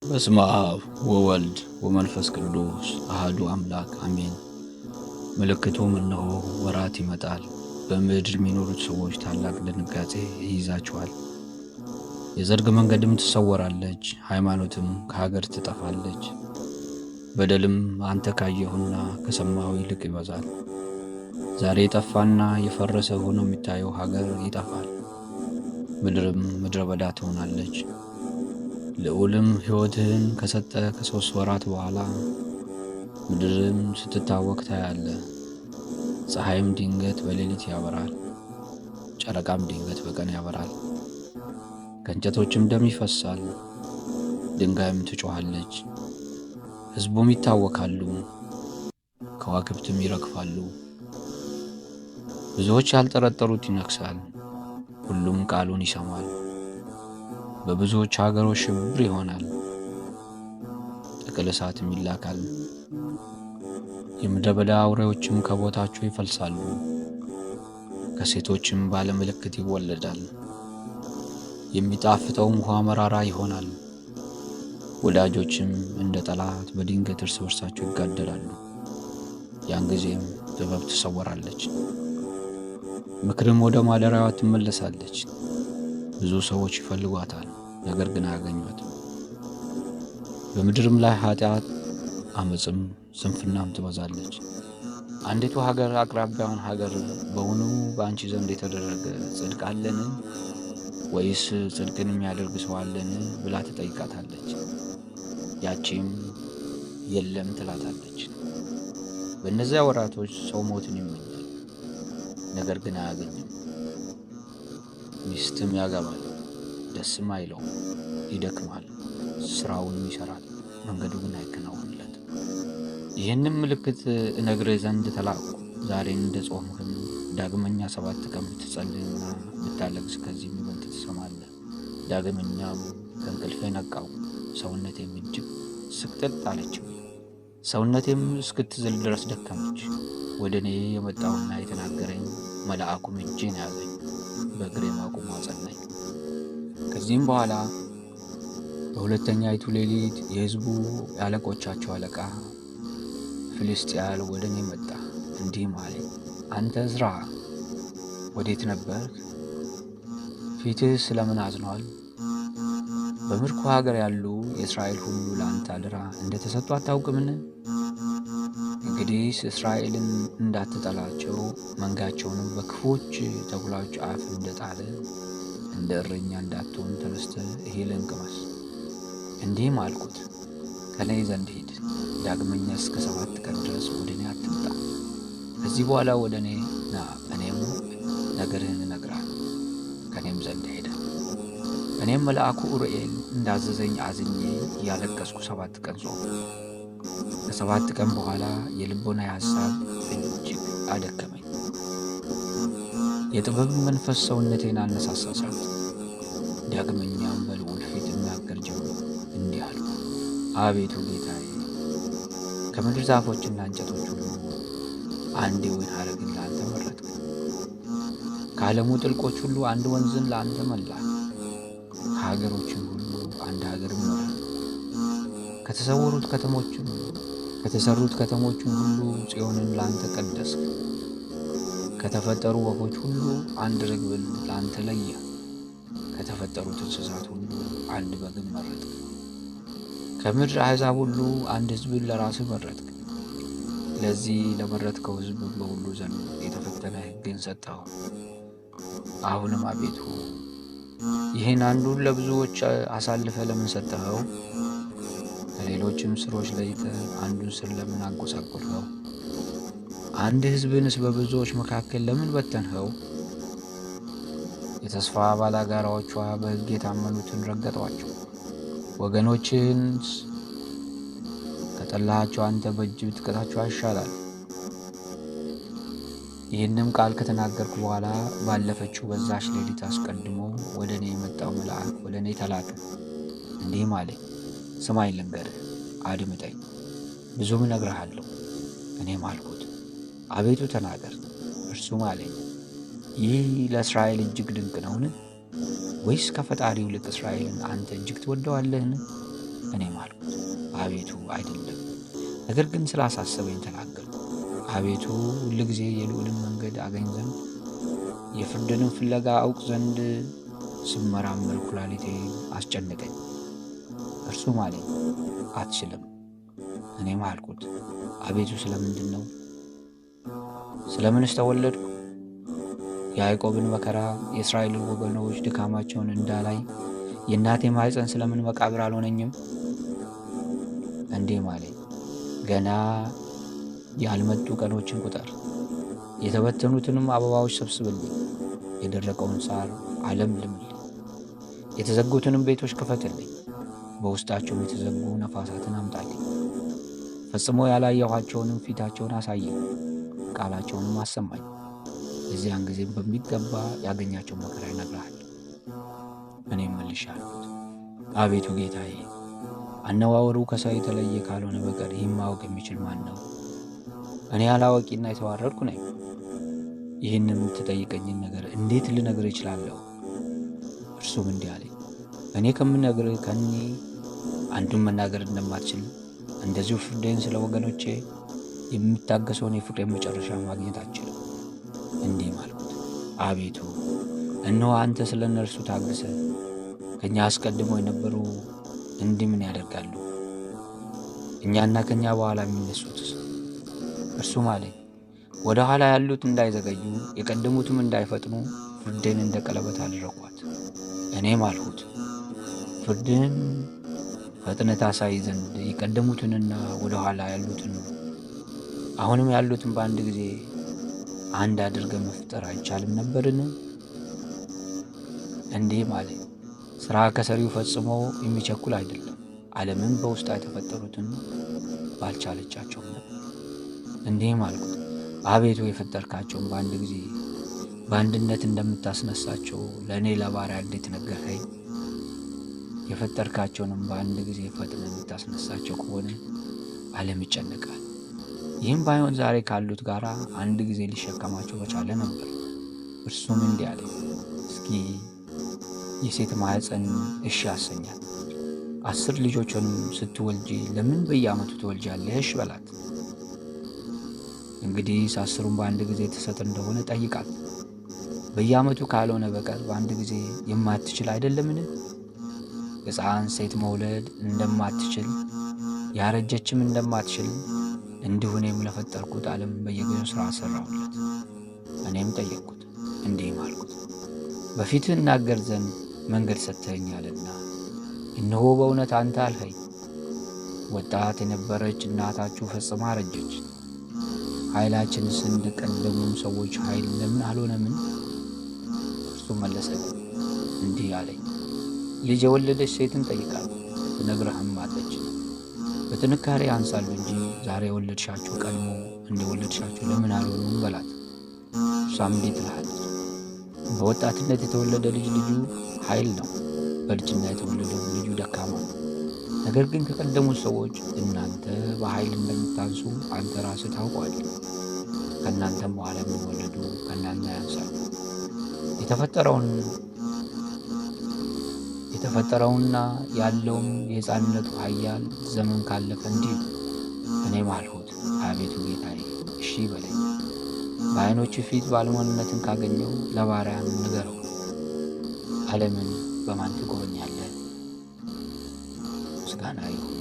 በስመ አብ ወወልድ ወመንፈስ ቅዱስ አሐዱ አምላክ አሜን። ምልክቱም እነሆ ወራት ይመጣል፣ በምድር የሚኖሩት ሰዎች ታላቅ ድንጋጤ ይይዛቸዋል። የጽድቅ መንገድም ትሰወራለች፣ ሃይማኖትም ከሀገር ትጠፋለች። በደልም አንተ ካየሁና ከሰማሁ ይልቅ ይበዛል። ዛሬ የጠፋና የፈረሰ ሆኖ የሚታየው ሀገር ይጠፋል፣ ምድርም ምድረ በዳ ትሆናለች። ልዑልም ሕይወትህን ከሰጠ ከ3 ወራት በኋላ ምድርም ስትታወክ ታያለህ። ፀሐይም ድንገት በሌሊት ያበራል፣ ጨረቃም ድንገት በቀን ያበራል። ከእንጨቶችም ደም ይፈሳል፣ ድንጋይም ትጮኻለች። ሕዝቡም ይታወካሉ፣ ከዋክብትም ይረግፋሉ። ብዙዎች ያልጠረጠሩት ይነግሣል፣ ሁሉም ቃሉን ይሰማል። በብዙዎች ሀገሮች ሽብር ይሆናል፣ ጥቅል እሳትም ይላካል። የምድረ በዳ አውሬዎችም ከቦታቸው ይፈልሳሉ፣ ከሴቶችም ባለ ምልክት ይወለዳል። የሚጣፍጠውም ውኃ መራራ ይሆናል። ወዳጆችም እንደ ጠላት በድንገት እርስ በርሳቸው ይጋደላሉ። ያን ጊዜም ጥበብ ትሰወራለች፣ ምክርም ወደ ማደሪያዋ ትመለሳለች። ብዙ ሰዎች ይፈልጓታል፣ ነገር ግን አያገኟትም። በምድርም ላይ ኃጢአት፣ አመፅም ስንፍናም ትበዛለች። አንዲቱ ሀገር አቅራቢያውን ሀገር በውኑ በአንቺ ዘንድ የተደረገ ጽድቅ አለን? ወይስ ጽድቅን የሚያደርግ ሰው አለን? ብላ ትጠይቃታለች። ያቺም የለም ትላታለች። በእነዚያ ወራቶች ሰው ሞትን ይመኛል፣ ነገር ግን አያገኝም። ሚስትም ያገባል፣ ደስም አይለውም፣ ይደክማል፣ ስራውንም ይሰራል፣ መንገዱ ግን አይከናወንለትም። ይህንም ምልክት እነግርህ ዘንድ ተላቅኩ። ዛሬ እንደ ጾምህም ዳግመኛ 7 ቀን ብትጸልይና ብታለቅስ ከዚህ የሚበልጥ ትሰማለህ። ዳግመኛም ከእንቅልፌ ነቃሁ፣ ሰውነቴም እጅግ ስቅጥጥ አለችብኝ፣ ሰውነቴም እስክትዝል ድረስ ደከመች። ወደ እኔ የመጣውና የተናገረኝ መልአኩም እጄን ያዘኝ፣ በእግሬም አቁሞ አጸናኝ። ከዚህም በኋላ በሁለተኛይቱ ሌሊት የሕዝቡ የአለቆቻቸው አለቃ ፍልስጥኤል ወደ እኔ መጣ፣ እንዲህም አለኝ፦ አንተ ዕዝራ ወዴት ነበርክ? ፊትህ ስለምን አዝኗል? በምርኮ ሀገር ያሉ የእስራኤል ሁሉ ለአንተ አደራ እንደ ተሰጡ አታውቅምን? እንግዲህስ እስራኤልን እንዳትጠላቸው መንጋቸውንም በክፉዎች ተኩላዎች አፍ እንደጣለ እንደ እረኛ እንዳትሆን ተነስተህ እህልን ቅመስ። እንዲህም አልኩት፣ ከእኔ ዘንድ ሂድ፣ ዳግመኛ እስከ 7 ቀን ድረስ ወደ እኔ አትምጣ። ከዚህ በኋላ ወደ እኔ ና፣ እኔም ነገርህን እነግርሃለሁ። ከእኔም ዘንድ ሄደ። እኔም መልአኩ ኡርኤል እንዳዘዘኝ አዝኜ እያለቀስኩ 7 ቀን ጾምኩ። ከ7 ቀን በኋላ የልቦናዬ ሐሳብ እጅግ አደከመኝ። የጥበብ መንፈስ ሰውነቴን አነሳሳት። ዳግመኛም በልዑል ፊት እናገር ጀመር፣ እንዲህ አልኩ፦ አቤቱ ጌታዬ፣ ከምድር ዛፎችና እንጨቶች ሁሉ አንድ የወይን ሐረግን ለአንተ መረጥክ። ከዓለሙ ጥልቆች ሁሉ አንድ ወንዝን ለአንተ መላህ። ከሀገሮችም ሁሉ አንድ ሀገርን መረጥክ። ከተሰሩት ከተሞችም ሁሉ ጽዮንን ለአንተ ቀደስክ። ከተፈጠሩ ወፎች ሁሉ አንድ ርግብን ለአንተ ለየህ። ከተፈጠሩት እንስሳት ሁሉ አንድ በግን መረጥክ። ከምድር አሕዛብ ሁሉ አንድ ሕዝብን ለራስህ መረጥክ። ለዚህ ለመረጥከው ሕዝብ በሁሉ ዘንድ የተፈተነ ሕግን ሰጠኸው። አሁንም አቤቱ ይህን አንዱን ለብዙዎች አሳልፈህ ለምን ሰጠኸው? ከሌሎችም ስሮች ለይተህ አንዱን ስር ለምን አጎሳቆልኸው? አንድ ሕዝብንስ በብዙዎች መካከል ለምን በተንኸው? የተስፋ ባላጋራዎቿ በሕግ የታመኑትን ረገጧቸው። ወገኖችህንስ ከጠላሃቸው አንተ በእጅ ብትቀጣቸው ይሻላል። ይህንም ቃል ከተናገርኩ በኋላ ባለፈችው በዛች ሌሊት አስቀድሞ ወደ እኔ የመጣው መልአክ ወደ እኔ ተላከ፣ እንዲህም አለኝ፦ ስማኝ ልንገርህ፣ አድምጠኝ፣ ብዙም እነግርሃለሁ። እኔም አልኩት፣ አቤቱ ተናገር። እርሱም አለኝ፣ ይህ ለእስራኤል እጅግ ድንቅ ነውን? ወይስ ከፈጣሪው ይልቅ እስራኤልን አንተ እጅግ ትወደዋለህን? እኔም አልኩት፣ አቤቱ አይደለም፣ ነገር ግን ስላሳሰበኝ ተናገርኩ። አቤቱ ሁልጊዜ የልዑልን መንገድ አገኝ ዘንድ የፍርድንም ፍለጋ አውቅ ዘንድ ስመራመር ኩላሊቴ አስጨነቀኝ። እርሱም አለኝ፣ አትችልም። እኔም አልኩት፣ አቤቱ ስለምንድን ነው? ስለምንስ ተወለድኩ? የያዕቆብን መከራ የእስራኤልን ወገኖች ድካማቸውን እንዳላይ የእናቴ ማኅፀን ስለምን መቃብር አልሆነኝም? እንዲህም አለኝ፣ ገና ያልመጡ ቀኖችን ቁጠር፣ የተበተኑትንም አበባዎች ሰብስብልኝ፣ የደረቀውን ሳር አለምልምልኝ፣ የተዘጉትንም ቤቶች ክፈትልኝ፣ በውስጣቸውም የተዘጉ ነፋሳትን አምጣልኝ። ፈጽሞ ያላየኋቸውንም ፊታቸውን አሳየኝ፣ ቃላቸውንም አሰማኝ። እዚያን ጊዜም በሚገባ ያገኛቸው መከራ ይነግርሃል። እኔም መልሼ አልኩት፣ አቤቱ ጌታዬ፣ አነዋወሩ ከሰው የተለየ ካልሆነ በቀር ይህን ማወቅ የሚችል ማን ነው? እኔ አላዋቂና የተዋረድኩ ነኝ። ይህን የምትጠይቀኝን ነገር እንዴት ልነግርህ እችላለሁ? እርሱም እንዲህ አለኝ፣ እኔ ከምነግርህ ከእኔ አንዱን መናገር እንደማትችል እንደዚሁ ፍርዴን ስለ ወገኖቼ የምታገሰውን የፍቅሬን መጨረሻ ማግኘት አትችልም። እንዲህም አልኩት፣ አቤቱ እነሆ አንተ ስለ እነርሱ ታግሰህ ከእኛ አስቀድሞ የነበሩ እንዲህ ምን ያደርጋሉ? እኛና ከእኛ በኋላ የሚነሱትስ? እርሱም አለኝ፣ ወደ ኋላ ያሉት እንዳይዘገዩ የቀደሙትም እንዳይፈጥኑ ፍርዴን እንደ ቀለበት አደረኳት። እኔም አልሁት፣ ፍርድህን ፈጥነህ ታሳይ ዘንድ የቀደሙትንና ወደ ኋላ ያሉትን አሁንም ያሉትን በአንድ ጊዜ አንድ አድርገህ መፍጠር አይቻልም ነበርን? እንዲህም አለኝ፣ ሥራ ከሰሪው ፈጽሞ የሚቸኩል አይደለም። ዓለምም በውስጧ የተፈጠሩትን ባልቻለቻቸውም ነበር። እንዲህም አልኩት፣ አቤቱ የፈጠርካቸውን በአንድ ጊዜ በአንድነት እንደምታስነሳቸው ለእኔ ለባሪያ እንዴት ነገርኸኝ? የፈጠርካቸውንም በአንድ ጊዜ ፈጥነህ የምታስነሳቸው ከሆነ ዓለም ይጨነቃል። ይህም ባይሆን ዛሬ ካሉት ጋር አንድ ጊዜ ሊሸከማቸው በቻለ ነበር። እርሱም እንዲህ አለኝ፣ እስኪ የሴት ማኅፀን እሺ ያሰኛል። 10 ልጆችንም ስትወልጂ ለምን በየዓመቱ ትወልጃለሽ በላት። እንግዲህ 10ሩን በአንድ ጊዜ ትሰጥ እንደሆነ ጠይቃት። በየዓመቱ ካልሆነ በቀር በአንድ ጊዜ የማትችል አይደለምን? ሕፃን ሴት መውለድ እንደማትችል ያረጀችም እንደማትችል እንዲሁ እኔም ለፈጠርኩት ዓለም በየጊዜው ሥራ ሠራሁለት። እኔም ጠየቅኩት፣ እንዲህም አልኩት፣ በፊትህ እናገር ዘንድ መንገድ ሰጥተኸኛልና እነሆ በእውነት አንተ አልኸኝ። ወጣት የነበረች እናታችሁ ፈጽማ አረጀች። ኃይላችንስ እንደ ቀደሙ ሰዎች ኃይል ለምን አልሆነምን? እርሱም መለሰልኝ እንዲህ አለኝ፣ ልጅ የወለደች ሴትን ጠይቃት ትነግርህም አለች። በጥንካሬ ያንሳሉ እንጂ ዛሬ የወለድሻቸው ቀድሞ እንደወለድሻቸው ለምን አልሆኑም በላት። እርሷም እንዲህ ትልሃለች፣ በወጣትነት የተወለደ ልጅ ልጁ ኃይል ነው፣ በልጅና የተወለደው ልጁ ደካማ ነው። ነገር ግን ከቀደሙት ሰዎች እናንተ በኃይል እንደምታንሱ አንተ ራስህ ታውቀዋለህ። ከእናንተም በኋላ የሚወለዱ ከእናንተ ያንሳሉ። የተፈጠረውና ያለውም የሕፃንነቱ ኃያል ዘመን ካለፈ እንዲህ ነው። እኔም አልሁት፣ አቤቱ ጌታዬ እሺ በለኝ። በዓይኖችህ ፊት ባለሟልነትን ካገኘው ለባሪያህም ንገረው። ዓለምን በማን ትጎበኛለህ? ምስጋና ይሁን